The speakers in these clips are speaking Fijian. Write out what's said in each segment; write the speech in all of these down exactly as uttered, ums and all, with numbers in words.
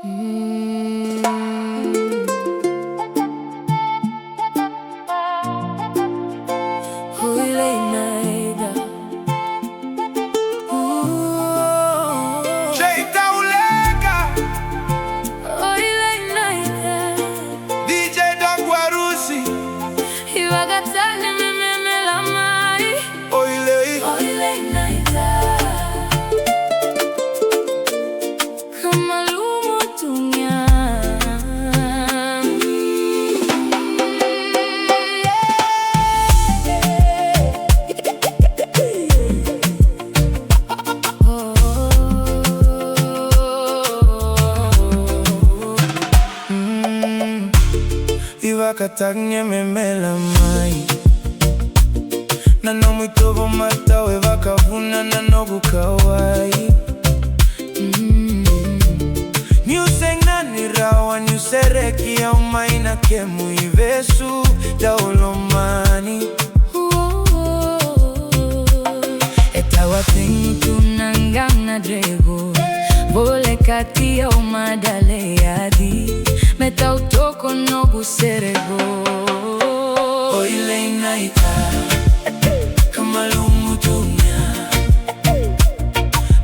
Mm. Oilei naita. Ooh. Jay Tauleka. Oilei naita. D J Don Guarusi. Ivakatagi me memela mai. Oilei. Oilei naita. Ka malumu tu ga. Mm. Ivakatagi me memela mai. Na nomu itovo matau e vakavuna na noqu kauwai. Mm. Niu sega ni rawa niu sereki au mai na kemu ivesu, dau lomani. E tawategu tu na gauna drequ, volekati au mada lei adi, me tau toko noqu sereko. Oilei naita, ka malumu tu ga.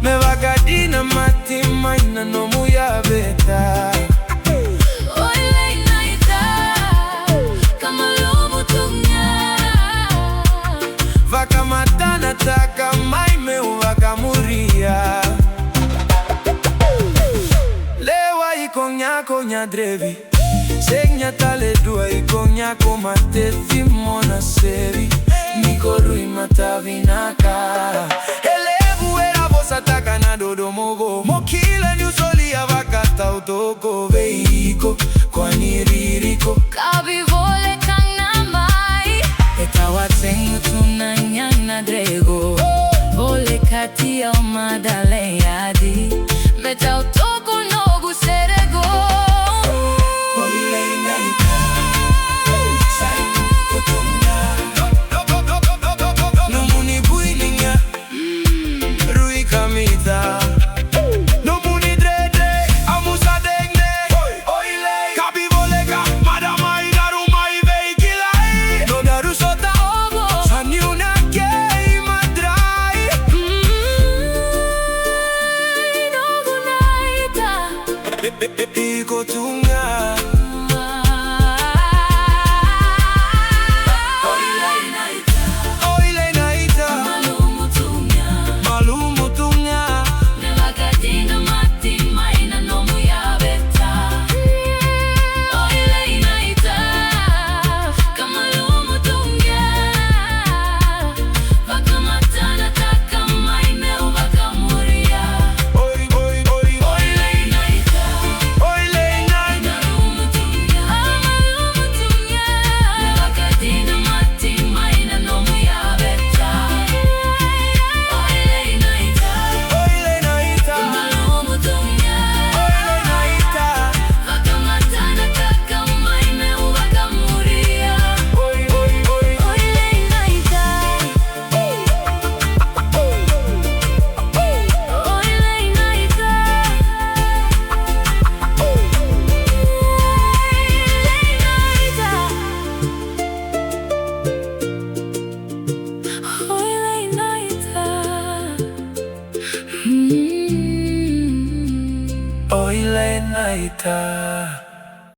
Me vakadinamati mai na nomu yaveta. Oilei naita, ka malumu tu ga. Vakamatanataka mai meu vakamuria. Lewa iko ga ko ya drevi. Sega tale dua iko ga ko mateci mo na sevi. Ni ko rui matavinaka. E levu era vosataka na dodomo qo. Mo kila niu solia vakatau toko vei iko. Ko a ni ririko. Kabi voleka ga mai. E tawategu tu na gauna drequ. Volekati au mada lei adi. Me tau toko noqu sereko. Nomuni builiga. Rui kamita. Nomuni dredre. Amusa degdeg. Oilei. Kabi voleka. Mada mai daru mai veikilai. Nodaru sota oqo. Sa niu na kei madrai. Mm. Noqu naita. Iko tu ga. Oilei naita. Oilei naita. Malumu tu ga. Malumu tu ga. Me vakadinamati mai na nomu yaveta. Oilei naita. Ka malumu tu ga. Vakamatanataka mai meu vakamuria. Oi, oi, oi. Oilei naita. Oilei naita. Malumu tu ga. Malumu tu ga. Me vakadinamati mai na nomu yaveta. Oilei naita. Oilei naita. Malumu tu ga. Oilei naita. Vakamatanataka mai meu vakamuria. Oi, oi, oi. Oilei naita. Oilei naita. Oilei naita. Oilei naita. Mm. Oilei naita.